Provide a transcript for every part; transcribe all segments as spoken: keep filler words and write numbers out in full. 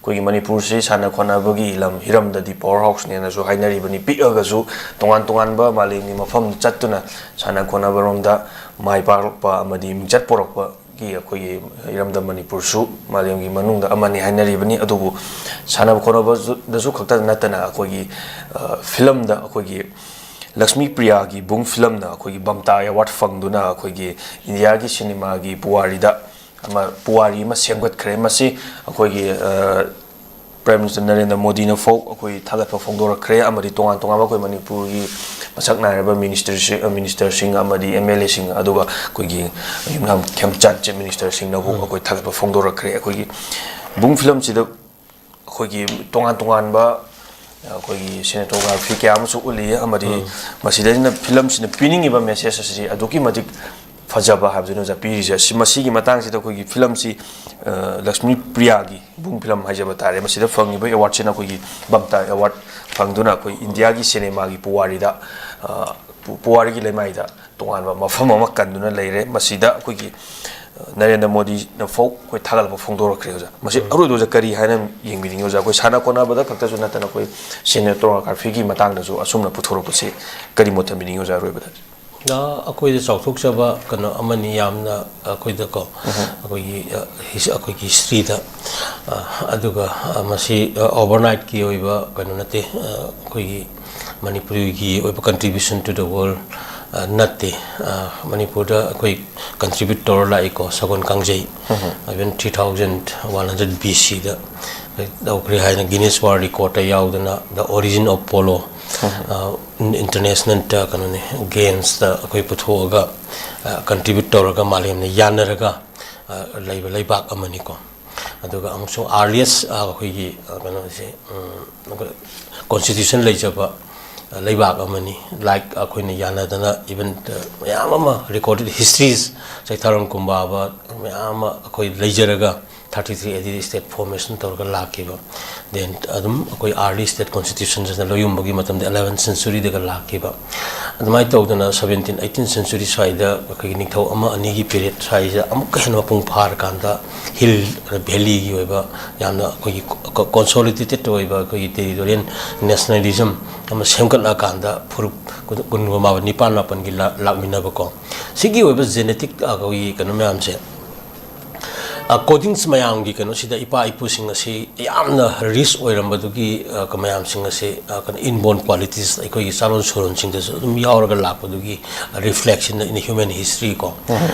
ꯑꯩꯈꯣꯏꯒꯤ ꯃꯅꯤꯄꯨꯔꯁꯤ ꯁꯥꯟꯅ ꯈꯣꯠꯅꯕꯒꯤ ꯂꯝ ꯍꯤꯔꯝꯗꯗꯤ ꯄꯋꯥꯔ ꯍꯥꯎꯁꯅꯦꯅꯁꯨ ꯍꯥꯏꯅꯔꯤꯕꯅꯤ꯫ ꯄꯤꯛꯑꯒꯁꯨ ꯇꯣꯉꯥꯟ ꯇꯣꯉꯥꯟꯕ ꯃꯥꯂꯦꯝꯒꯤ ꯃꯐꯝ ꯆꯠꯇꯨꯅ ꯁꯥꯟꯅ ꯈꯣꯠꯅꯕꯔꯣꯝꯗ ꯃꯥꯏ ꯄꯥꯛꯂꯛꯄ ꯑꯃꯗꯤ ꯃꯤꯡꯆꯠ ꯄꯨꯔꯛꯄꯒꯤ ꯑꯩꯈꯣꯏꯒꯤ ꯏꯔꯝꯗꯝ ꯃꯅꯤꯄꯨꯔꯁꯨ ꯃꯥꯂꯦꯝꯒꯤ ꯃꯅꯨꯡꯗ ꯑꯃꯅꯤ ꯍꯥꯏꯅꯔꯤꯕꯅꯤ꯫ ꯑꯗꯨꯕꯨ ꯁꯥꯟꯅ ꯈꯣꯠꯅꯕꯗꯁꯨ ꯈꯛꯇ ꯅꯠꯇꯅ ꯑꯩꯈꯣꯏꯒꯤ, ꯑ, ꯐꯤꯂꯝꯗ ꯑꯩꯈꯣꯏꯒꯤ ꯂꯛꯁꯃꯤ ꯄ꯭ꯔꯤꯌꯥꯒꯤ ꯕꯨꯡ ꯐꯤꯂꯝꯅ ꯑꯩꯈꯣꯏꯒꯤ ꯕꯝꯇꯥ ꯑꯦꯋꯥꯔꯗ ꯐꯪꯗꯨꯅ ꯑꯩꯈꯣꯏꯒꯤ ꯏꯟꯗꯤꯌꯥꯒꯤ ꯁꯤꯅꯦꯃꯥꯒꯤ ꯄꯨꯋꯥꯔꯤꯗ ꯑꯃ, ꯄꯨꯋꯥꯔꯤ ꯑꯃ ꯁꯦꯝꯒꯠꯈ꯭ꯔꯦ꯫ ꯃꯁꯤ ꯑꯩꯈꯣꯏꯒꯤ, ꯑ, ꯄ꯭ꯔꯥꯏꯝ ꯃꯤꯅꯤꯁꯇꯔ ꯅꯔꯦꯟꯗ꯭ꯔ ꯃꯣꯗꯤꯅ ꯐꯥꯎ ꯑꯩꯈꯣꯏ ꯊꯥꯒꯠꯄ ꯐꯣꯡꯗꯣꯔꯛꯈ꯭ꯔꯦ, ꯑꯃꯗꯤ ꯇꯣꯉꯥꯟ ꯇꯣꯉꯥꯟꯕ ꯑꯩꯈꯣꯏ ꯃꯅꯤꯄꯨꯔꯒꯤ ꯃꯁꯛ ꯅꯥꯏꯔꯕ ꯃꯤꯅꯤꯁꯇꯔꯁꯤ-, ꯑ, ꯃꯤꯅꯤꯁꯇꯔꯁꯤꯡ ꯑꯃꯗꯤ ꯑꯦꯝ ꯑꯦꯜ ꯑꯦꯁꯤꯡ, ꯑꯗꯨꯒ ꯑꯩꯈꯣꯏꯒꯤ ꯌꯨꯝꯅꯥꯝ ꯈꯦꯝꯆꯥꯟ ꯆꯤꯐ ꯃꯤꯅꯤꯁꯇꯔꯁꯤꯡꯅꯕꯨ ꯑꯩꯈꯣꯏ ꯊꯥꯒꯠꯄ ꯐꯣꯡꯗꯣꯔꯛꯈ꯭ꯔꯦ꯫ ꯑꯩꯈꯣꯏꯒꯤ ꯕꯨꯡ ꯐꯤꯂꯝꯁꯤꯗ ꯑꯩꯈꯣꯏꯒꯤ ꯇꯣꯉꯥꯟ ꯇꯣꯉꯥꯟꯕ ꯑꯩꯈꯣꯏꯒꯤ cinematography ꯀꯌꯥ ꯑꯃꯁꯨ ꯎꯠꯂꯤ, ꯑꯃꯗꯤ ꯃꯁꯤꯗꯩꯁꯤꯅ ꯐꯤꯂꯝꯁꯤꯅ ꯄꯤꯅꯤꯡꯉꯤꯕ ꯃꯦꯁꯦꯖ ꯑꯁꯤ ꯑꯗꯨꯛꯀꯤ ꯃꯇꯤꯛ ꯐꯖꯕ ꯍꯥꯏꯕꯗꯨꯅꯤ ꯑꯣꯖꯥ ꯄꯤꯔꯤꯁꯦ꯫ ꯑꯁꯤ, ꯃꯁꯤꯒꯤ ꯃꯇꯥꯡꯁꯤꯗ ꯑꯩꯈꯣꯏꯒꯤ ꯐꯤꯂꯝꯁꯤ, ꯑ, ꯂꯛꯁꯃꯤ ꯄ꯭ꯔꯤꯌꯥꯒꯤ ꯕꯨꯡ ꯐꯤꯂꯝ ꯍꯥꯏꯖꯕ ꯇꯥꯔꯦ, ꯃꯁꯤꯗ ꯐꯪꯉꯤꯕ ꯑꯦꯋꯥꯔꯗꯁꯤꯅ ꯑꯩꯈꯣꯏꯒꯤ ꯕꯝꯇꯥ ꯑꯦꯋꯥꯔꯗ ꯐꯪꯗꯨꯅ ꯑꯩꯈꯣꯏ ꯏꯟꯗꯤꯌꯥꯒꯤ ꯁꯤꯅꯦꯃꯥꯒꯤ ꯄꯨꯋꯥꯔꯤꯗ, ꯑ, ꯄꯨ-, ꯄꯨꯋꯥꯔꯤꯒꯤ ꯂꯩꯃꯥꯏꯗ ꯇꯣꯉꯥꯟꯕ ꯃꯐꯝ ꯑꯃ ꯀꯟꯗꯨꯅ ꯂꯩꯔꯦ꯫ ꯃꯁꯤꯗ ꯑꯩꯈꯣꯏꯒꯤ, ꯑ, ꯅꯔꯦꯟꯗ꯭ꯔ ꯃꯣꯗꯤꯅ ꯐꯥꯎ ꯑꯩꯈꯣꯏ ꯊꯥꯒꯠꯄ ꯐꯣꯡꯗꯣꯔꯛꯈ꯭ꯔꯦ ꯑꯣꯖꯥ꯫ ꯃꯁꯤ ꯑꯔꯣꯏꯕ ꯑꯣꯖꯥ ꯀꯔꯤ ꯍꯥꯏꯅ ꯌꯦꯡꯕꯤꯅꯤꯡꯉꯤ ꯑꯣꯖꯥ? ꯑꯩꯈꯣꯏ ꯁꯥꯟꯅ ꯈꯣꯠꯅꯕꯗ ꯈꯛꯇꯁꯨ ꯅꯠꯇꯅ ꯑꯩꯈꯣꯏ cinematographyꯒꯤ ꯃꯇꯥꯡꯗꯁꯨ ꯑꯁꯨꯝꯅ ꯄꯨꯊꯣꯔꯛꯄꯁꯤ ꯀꯔꯤ ꯃꯣꯠ ꯊꯝꯕꯤꯅꯤꯡꯉꯤ ꯑꯣꯖꯥ ꯑꯔꯣꯏꯕꯗ? ꯑ, ꯑꯩꯈꯣꯏꯗ ꯆꯥꯎꯊꯣꯛꯆꯕ ꯀꯩꯅꯣ ꯑꯃꯅꯤ ꯌꯥꯝꯅ ꯑꯩꯈꯣꯏꯗꯀꯣ, ꯑꯩꯈꯣꯏꯒꯤ, ꯑ, ꯍꯤꯁ-, ꯑꯩꯈꯣꯏꯒꯤ historyꯗ꯫ ꯑ, ꯑꯗꯨꯒ, ꯑ, ꯃꯁꯤ, ꯑ, overnightꯀꯤ ꯑꯣꯏꯕ ꯀꯩꯅꯣ ꯅꯠꯇꯦ, ꯑ, ꯑꯩꯈꯣꯏꯒꯤ ꯃꯅꯤꯄꯨꯔꯤꯒꯤ ꯑꯣꯏꯕ contribution to the world, ꯑ, ꯅꯠꯇꯦ꯫ ꯑ, ꯃꯅꯤꯄꯨꯔꯗ ꯑꯩꯈꯣꯏ contribute ꯇꯧꯔ ꯂꯥꯛꯏꯀꯣ, ꯁꯒꯣꯜ ꯀꯥꯡꯖꯩ꯫ Even three thousand one hundred B Cꯗ ꯇꯧꯈ꯭ꯔꯦ ꯍꯥꯏꯅ Guinness World Recordꯇ ꯌꯥꯎꯗꯅ, the origin of polo, ꯑ, internationalꯇ ꯀꯩꯅꯣꯅꯤ, gamesꯇ ꯑꯩꯈꯣꯏ ꯄꯨꯊꯣꯛꯑꯒ, ꯑ, contribute ꯇꯧꯔꯒ ꯃꯥꯂꯦꯝꯅ ꯌꯥꯅꯔꯒ, ꯑ, ꯂꯩꯕ ꯂꯩꯕꯥꯛ ꯑꯃꯅꯤꯀꯣ꯫ ꯑꯗꯨꯒ ꯑꯃꯁꯨꯡ earliest, ꯑ, ꯑꯩꯈꯣꯏꯒꯤ, ꯑ, ꯀꯩꯅꯣꯁꯦ, ꯎꯝ, constitution ꯂꯩꯖꯕ, ꯑ, ꯂꯩꯕꯥꯛ ꯑꯃꯅꯤ꯫ Like ꯑꯩꯈꯣꯏꯅ ꯌꯥꯅꯗꯅ even, ꯑ, ꯃꯌꯥꯝ ꯑꯃ recorded histories, ꯆꯩꯊꯥꯔꯣꯜ ꯀꯨꯝꯕꯥꯕ ꯃꯌꯥꯝ ꯑꯃ ꯑꯩꯈꯣꯏ ꯂꯩꯖꯔꯒ ꯊꯥꯔꯇꯤ ꯊ꯭ꯔꯤ ꯑꯦ ꯗꯤ ꯁ꯭ꯇꯦꯠ ꯐꯣꯔꯃꯦꯁꯟ ꯇꯧꯔꯒ ꯂꯥꯛꯈꯤꯕ꯫ ꯗꯦꯟ ꯑꯗꯨꯝ ꯑꯩꯈꯣꯏ ꯑꯥꯔꯂꯤ ꯁ꯭ꯇꯦꯠ ꯀꯣꯟꯁꯇꯤꯇ꯭ꯌꯨꯁꯟꯁꯤꯅ ꯂꯣꯏꯌꯨꯝꯕꯒꯤ ꯃꯇꯝꯗ ꯑꯦꯂꯚꯦꯟ ꯁꯦꯟꯆꯨꯔꯤꯗꯒ ꯂꯥꯛꯈꯤꯕ꯫ ꯑꯗꯨꯃꯥꯏꯅ ꯇꯧꯗꯅ ꯁꯕꯦꯟꯇꯤꯟ ꯑꯩꯠꯇꯤꯟ ꯁꯦꯟꯆꯨꯔꯤ ꯁ꯭ꯋꯥꯏꯗ ꯑꯩꯈꯣꯏꯒꯤ ꯅꯤꯡꯊꯧ ꯑꯃ ꯑꯅꯤꯒꯤ ꯄꯤꯔꯤꯌꯠ ꯁ꯭ꯋꯥꯏꯁꯤꯗ ꯑꯃꯨꯛꯀ ꯍꯦꯟꯅ ꯃꯄꯨꯡ ꯐꯥꯔꯀꯥꯟꯗ ꯍꯤꯜ ꯚꯦꯂꯤꯒꯤ ꯑꯣꯏꯕ ꯌꯥꯝꯅ ꯑꯩꯈꯣꯏꯒꯤ ꯀꯣꯟꯁꯣꯂꯤꯗꯦꯇꯦꯠ ꯑꯣꯏꯕ ꯑꯩꯈꯣꯏꯒꯤ ꯇꯦꯔꯤꯇꯣꯔꯤꯌꯦꯜ ꯅꯦꯁꯅꯦꯂꯤꯖꯝ ꯑꯃ ꯁꯦꯝꯒꯠꯂꯛꯑꯀꯥꯟꯗ ꯐꯨꯔꯨꯞ ꯀꯨꯟꯒ ꯃꯥꯄꯟ, ꯅꯤꯄꯥꯟ ꯃꯥꯄꯟꯒꯤ ꯂꯥꯛꯃꯤꯟꯅꯕꯀꯣ꯫ ꯁꯤꯒꯤ ꯑꯣꯏꯕ ꯖꯦꯅꯦꯇꯤꯛ ꯑꯩꯈꯣꯏꯒꯤ ꯀꯩꯅꯣ ꯃꯌꯥꯝꯁꯦ, ꯀꯣꯗꯤꯡꯁ ꯃꯌꯥꯝꯒꯤ ꯀꯩꯅꯣꯁꯤꯗ ꯏꯄꯥ ꯏꯄꯨꯁꯤꯡ ꯑꯁꯤ ꯌꯥꯝꯅ ꯔꯤꯆ ꯑꯣꯏꯔꯝꯕꯗꯨꯒꯤ ꯃꯌꯥꯝꯁꯤꯡ ꯑꯁꯤ ꯀꯩꯅꯣ ꯏꯟꯕꯣꯔꯟ ꯀ꯭ꯋꯥꯂꯤꯇꯤꯁ ꯑꯩꯈꯣꯏꯒꯤ ꯆꯥꯔꯣꯟ ꯁꯨꯔꯣꯟꯁꯤꯡꯗꯁꯨ ꯑꯗꯨꯝ ꯌꯥꯎꯔꯒ ꯂꯥꯛꯄꯗꯨꯒꯤ ꯔꯤꯐ꯭ꯂꯦꯛꯁꯟ ꯏꯟ ꯍ꯭ꯌꯨꯃꯦꯟ ꯍꯤꯁꯇ꯭ꯔꯤ ꯀꯣ꯫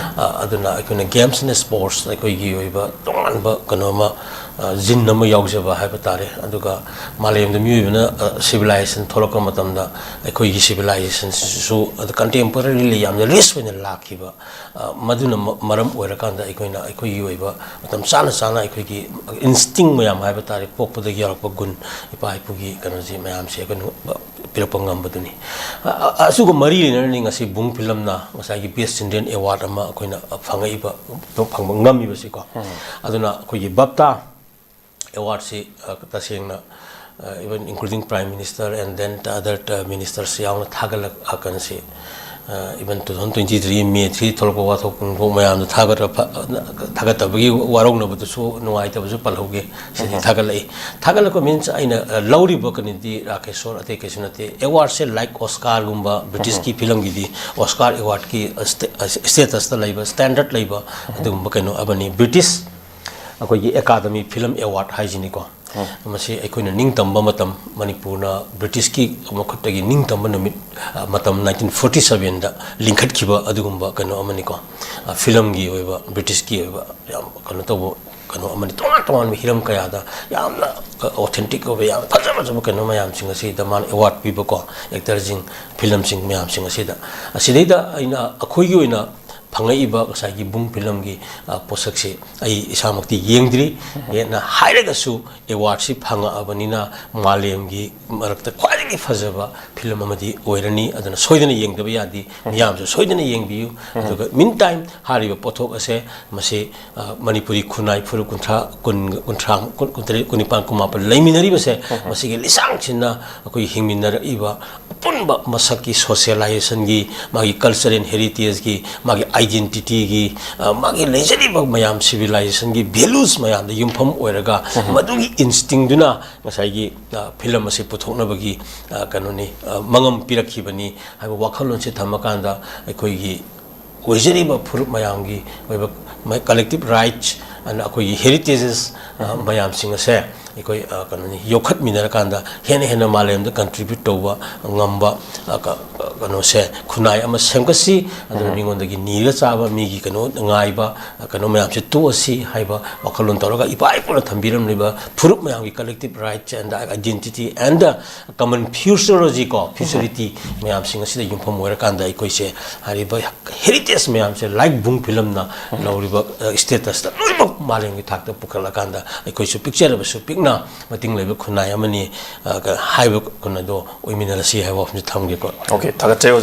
ꯑꯗꯨꯅ ꯑꯩꯈꯣꯏꯅ ꯒꯦꯝꯁ ꯑꯦꯟ ꯁ꯭ꯄꯣꯔꯠꯁ ꯑꯩꯈꯣꯏꯒꯤ ꯑꯣꯏꯕ ꯇꯣꯉꯥꯟꯕ ꯀꯩꯅꯣ ꯑꯃ, ꯖꯤꯟ ꯑꯃ ꯌꯥꯎꯖꯕ ꯍꯥꯏꯕ ꯇꯥꯔꯦ꯫ ꯑꯗꯨꯒ ꯃꯥꯂꯦꯝꯗ ꯃꯤꯑꯣꯏꯕꯅ ꯁꯤꯚꯤꯂꯥꯏꯖꯦꯁꯟ ꯊꯣꯛꯂꯛꯄ ꯃꯇꯝꯗ ꯑꯩꯈꯣꯏꯒꯤ ꯁꯤꯚꯤꯂꯥꯏꯖꯦꯁꯟꯁꯤꯁꯨ ꯑꯗꯨ ꯀꯟꯇꯦꯝꯄꯣꯔꯔꯤꯂꯤ ꯌꯥꯝꯅ ꯔꯤꯆ ꯑꯣꯏꯅ ꯂꯥꯛꯈꯤꯕ, ꯃꯗꯨꯅ ꯃꯔꯝ ꯑꯣꯏꯔꯀꯥꯟꯗ ꯑꯩꯈꯣꯏꯅ ꯑꯩꯈꯣꯏꯒꯤ ꯑꯣꯏꯕ ꯃꯇꯝ ꯆꯥꯅ ꯆꯥꯅ ꯑꯩꯈꯣꯏꯒꯤ ꯏꯟꯁꯇꯤꯡ ꯃꯌꯥꯝ ꯍꯥꯏꯕ ꯇꯥꯔꯦ, ꯄꯣꯛꯄꯗꯒꯤ ꯌꯥꯎꯔꯛꯄ ꯒꯨꯟ, ꯏꯄꯥ ꯏꯄꯨꯒꯤ ꯀꯩꯅꯣꯁꯤ ꯃꯌꯥꯝꯁꯦ ꯑꯩꯈꯣꯏꯅ ꯄꯤꯔꯛꯄ ꯉꯝꯕꯗꯨꯅꯤ꯫ ꯑꯁꯤꯒ ꯃꯔꯤ ꯂꯩꯅꯅꯅꯤ ꯉꯁꯤ ꯕꯨꯡ ꯐꯤꯂꯝꯅ ꯉꯁꯥꯏꯒꯤ ꯕꯦꯁ ꯆꯤꯜꯗ꯭ꯔꯦꯟ ꯑꯦꯋꯥꯔꯗ ꯑꯃ ꯑꯩꯈꯣꯏꯅ ꯐꯪꯉꯛꯏꯕ, ꯐꯪꯕ ꯉꯝꯃꯤꯕꯁꯤꯀꯣ꯫ ꯑꯗꯨꯅ ꯑꯩꯈꯣꯏꯒꯤ ꯕꯞꯇꯥ ꯑꯦꯋꯥꯔꯗꯁꯤ ꯇꯁꯦꯡꯅ, even including Prime Minister and then other ministers ꯌꯥꯎꯅ ꯊꯥꯒꯠꯂꯛꯀꯅꯁꯤ, even two thousand twenty three May three ꯊꯣꯛꯂꯛꯄ ꯋꯥꯊꯣꯛ ꯅꯨꯡꯊꯣꯛ ꯃꯌꯥꯝꯗꯣ ꯊꯥꯒꯠꯄ, ꯊꯥꯒꯠꯇꯕꯒꯤ ꯋꯥꯔꯧꯅꯕꯗꯨꯁꯨ ꯅꯨꯡꯉꯥꯏꯇꯕꯁꯨ ꯄꯜꯍꯧꯒꯦ꯫ ꯁꯤꯗꯤ ꯊꯥꯒꯠꯂꯛꯏ꯫ ꯊꯥꯒꯠꯂꯛꯄ ꯃꯤꯟꯁ ꯑꯩꯅ ꯂꯧꯔꯤꯕ ꯀꯩꯅꯣꯗꯤ ꯔꯥꯀꯦꯁꯣꯔ ꯑꯇꯩ ꯀꯩꯁꯨ ꯅꯠꯇꯦ꯫ ꯑꯦꯋꯥꯔꯗꯁꯦ ꯂꯥꯏꯛ ꯑꯣꯁꯀꯥꯔꯒꯨꯝꯕ, ꯕ꯭ꯔꯤꯇꯤꯁꯀꯤ ꯐꯤꯂꯝꯒꯤꯗꯤ ꯑꯣꯁꯀꯥꯔ ꯑꯦꯋꯥꯔꯗꯀꯤ ꯁ꯭ꯇꯦꯇꯁꯇ ꯂꯩꯕ, ꯁ꯭ꯇꯦꯟꯗꯔꯗ ꯂꯩꯕ ꯑꯗꯨꯒꯨꯝꯕ ꯀꯩꯅꯣ ꯑꯃꯅꯤ꯫ ꯕ꯭ꯔꯤꯇꯤꯁ ꯑꯩꯈꯣꯏꯒꯤ ꯑꯦꯀꯥꯗꯃꯤ ꯐꯤꯂꯝ ꯑꯦꯋꯥꯔꯗ ꯍꯥꯏꯁꯤꯅꯤꯀꯣ꯫ ꯃꯁꯤ ꯑꯩꯈꯣꯏꯅ ꯅꯤꯡꯇꯝꯕ ꯃꯇꯝ, ꯃꯅꯤꯄꯨꯔꯅ ꯕ꯭ꯔꯤꯇꯤꯁꯀꯤ ꯃꯈꯨꯠꯇꯒꯤ ꯅꯤꯡꯇꯝꯕ ꯅꯨꯃꯤꯠ, ꯃꯇꯝ nineteen forty sevenꯗ ꯂꯤꯡꯈꯠꯈꯤꯕ ꯑꯗꯨꯒꯨꯝꯕ ꯀꯩꯅꯣ ꯑꯃꯅꯤꯀꯣ꯫ ꯐꯤꯂꯝꯒꯤ ꯑꯣꯏꯕ, ꯕ꯭ꯔꯤꯇꯤꯁꯀꯤ ꯑꯣꯏꯕ ꯌꯥꯝ ꯀꯩꯅꯣ ꯇꯧꯕ ꯀꯩꯅꯣ ꯑꯃꯅꯤ꯫ ꯇꯣꯉꯥꯟ ꯇꯣꯉꯥꯟꯕ ꯍꯤꯔꯝ ꯀꯌꯥꯗ ꯌꯥꯝꯅ ꯑꯣꯊꯦꯟꯇꯤꯛ ꯑꯣꯏꯕ, ꯌꯥꯝꯅ ꯐꯖ ꯐꯖꯕ ꯀꯩꯅꯣ ꯃꯌꯥꯝꯁꯤꯡ ꯑꯁꯤꯗ ꯃꯥꯅ ꯑꯦꯋꯥꯔꯗ ꯄꯤꯕꯀꯣ, ꯑꯦꯛꯇꯔꯁꯤꯡ, ꯐꯤꯂꯝꯁꯤꯡ ꯃꯌꯥꯝꯁꯤꯡ ꯑꯁꯤꯗ꯫ ꯑꯁꯤꯗꯩꯗ ꯑꯩꯅ ꯑꯩꯈꯣꯏꯒꯤ ꯑꯣꯏꯅ ꯐꯪꯉꯛꯏꯕ ꯉꯁꯥꯏꯒꯤ ꯕꯨꯡ ꯐꯤꯂꯝꯒꯤ, ꯑ, ꯄꯣꯠꯁꯛꯁꯤ ꯑꯩ ꯏꯁꯥꯃꯛꯇꯤ ꯌꯦꯡꯗ꯭ꯔꯤ꯫ ꯍꯦꯟꯅ ꯍꯥꯏꯔꯒꯁꯨ ꯑꯦꯋꯥꯔꯗꯁꯤ ꯐꯪꯉꯛꯑꯕꯅꯤꯅ ꯃꯥꯂꯦꯝꯒꯤ ꯃꯔꯛꯇ ꯈ꯭ꯋꯥꯏꯗꯒꯤ ꯐꯖꯕ ꯐꯤꯂꯝ ꯑꯃꯗꯤ ꯑꯣꯏꯔꯅꯤ꯫ ꯑꯗꯨꯅ ꯁꯣꯏꯗꯅ ꯌꯦꯡꯗꯕ ꯌꯥꯗꯦ꯫ ꯃꯤꯌꯥꯝꯁꯨ ꯁꯣꯏꯗꯅ ꯌꯦꯡꯕꯤꯌꯨ꯫ ꯑꯗꯨꯒ meantime ꯍꯥꯏꯔꯤꯕ ꯄꯣꯠꯊꯣꯛ ꯑꯁꯦ ꯃꯁꯤ, ꯑ, ꯃꯅꯤꯄꯨꯔꯤ ꯈꯨꯟꯅꯥꯏ ꯐꯨꯔꯨꯞ ꯀꯨꯟꯊ꯭ꯔꯥ, ꯀꯨꯟ, ꯀꯨꯟꯊ꯭ꯔꯥ, ꯀꯨꯟ, ꯀꯨꯟꯇꯔꯦꯠ, ꯀꯨꯟꯅꯤꯄꯥꯟ, ꯀꯨꯟꯃꯥꯄꯟ ꯂꯩꯃꯤꯟꯅꯔꯤꯕꯁꯦ, ꯃꯁꯤꯒꯤ ꯂꯤꯁꯥꯡꯁꯤꯟꯅ ꯑꯩꯈꯣꯏ ꯍꯤꯡꯃꯤꯟꯅꯔꯛꯏꯕ ꯑꯄꯨꯟꯕ ꯃꯁꯛꯀꯤ socializationꯒꯤ, ꯃꯥꯒꯤ culture and heritageꯀꯤ, ꯃꯥꯒꯤ identityꯒꯤ, ꯑ, ꯃꯥꯒꯤ ꯂꯩꯖꯔꯤꯕ ꯃꯌꯥꯝ civilizationꯒꯤ values ꯃꯌꯥꯝꯗ ꯌꯨꯝꯐꯝ ꯑꯣꯏꯔꯒ ꯃꯗꯨꯒꯤ instinctꯗꯨꯅ ꯉꯁꯥꯏꯒꯤ, ꯑ, ꯐꯤꯂꯝ ꯑꯁꯤ ꯄꯨꯊꯣꯛꯅꯕꯒꯤ, ꯑ, ꯀꯩꯅꯣꯅꯤ, ꯑ, ꯃꯉꯝ ꯄꯤꯔꯛꯈꯤꯕꯅꯤ ꯍꯥꯏꯕ ꯋꯥꯈꯜꯂꯣꯟꯁꯤ ꯊꯝꯃꯀꯥꯟꯗ ꯑꯩꯈꯣꯏꯒꯤ ꯑꯣꯏꯖꯔꯤꯕ ꯐꯨꯔꯨꯞ ꯃꯌꯥꯝꯒꯤ ꯑꯣꯏꯕ ꯃ-, collective rights ꯑꯅ ꯑꯩꯈꯣꯏꯒꯤ heritages, ꯑ, ꯃꯌꯥꯝꯁꯤꯡ ꯑꯁꯦ ꯑꯩꯈꯣꯏ, ꯑ, ꯀꯩꯅꯣꯅꯤ, ꯌꯣꯛꯈꯠꯃꯤꯟꯅꯔꯀꯥꯟꯗ ꯍꯦꯟꯅ ꯍꯦꯟꯅ ꯃꯥꯂꯦꯝꯗ contribute ꯇꯧꯕ ꯉꯝꯕ, ꯑ, ꯀ-, ꯀ-, ꯀꯩꯅꯣꯁꯦ, ꯈꯨꯟꯅꯥꯏ ꯑꯃ ꯁꯦꯝꯒꯠꯁꯤ꯫ ꯑꯗꯨꯅ ꯃꯤꯉꯣꯟꯗꯒꯤ ꯅꯤꯔꯒ ꯆꯥꯕ, ꯃꯤꯒꯤ ꯀꯩꯅꯣ ꯉꯥꯏꯕ, ꯑ, ꯀꯩꯅꯣ ꯃꯌꯥꯝꯁꯦ ꯇꯣꯛꯑꯁꯤ ꯍꯥꯏꯕ ꯋꯥꯈꯜꯂꯣꯟ ꯇꯧꯔꯒ ꯏꯄꯥ ꯏꯄꯨꯅ ꯊꯝꯕꯤꯔꯝꯂꯤꯕ ꯐꯨꯔꯨꯞ ꯃꯌꯥꯝꯒꯤ collective rights and identity and common futurology ꯀꯣ, futurity ꯃꯌꯥꯝꯁꯤꯡ ꯑꯁꯤꯗ ꯌꯨꯝꯐꯝ ꯑꯣꯏꯔꯀꯥꯟꯗ ꯑꯩꯈꯣꯏꯁꯦ ꯍꯥꯏꯔꯤꯕ heritage ꯃꯌꯥꯝꯁꯦ ꯂꯥꯏꯛ ꯕꯨꯡ ꯐꯤꯂꯝꯅ ꯂꯧꯔꯤꯕ, ꯑ, statusꯇ ꯂꯣꯏꯅꯃꯛ ꯃꯥꯂꯦꯝꯒꯤ ꯊꯥꯛꯇ ꯄꯨꯈꯠꯂꯀꯥꯟꯗ ꯑꯩꯈꯣꯏꯁꯨ ꯄꯤꯛꯆꯔꯕꯁꯨ ꯄꯤꯛꯅ ꯃꯇꯤꯡ ꯂꯩꯕ ꯈꯨꯟꯅꯥꯏ ꯑꯃꯅꯤ, ꯑ, ꯀ-, ꯍꯥꯏꯕ ꯀꯩꯅꯣꯗꯣ ꯑꯣꯏꯃꯤꯟꯅꯔꯁꯤ ꯍꯥꯏꯕ ꯋꯥꯐꯝꯁꯤ ꯊꯝꯒꯦꯀꯣ꯫ Okay, ꯊꯥꯒꯠꯆꯔꯤ ꯑꯣꯖꯥ꯫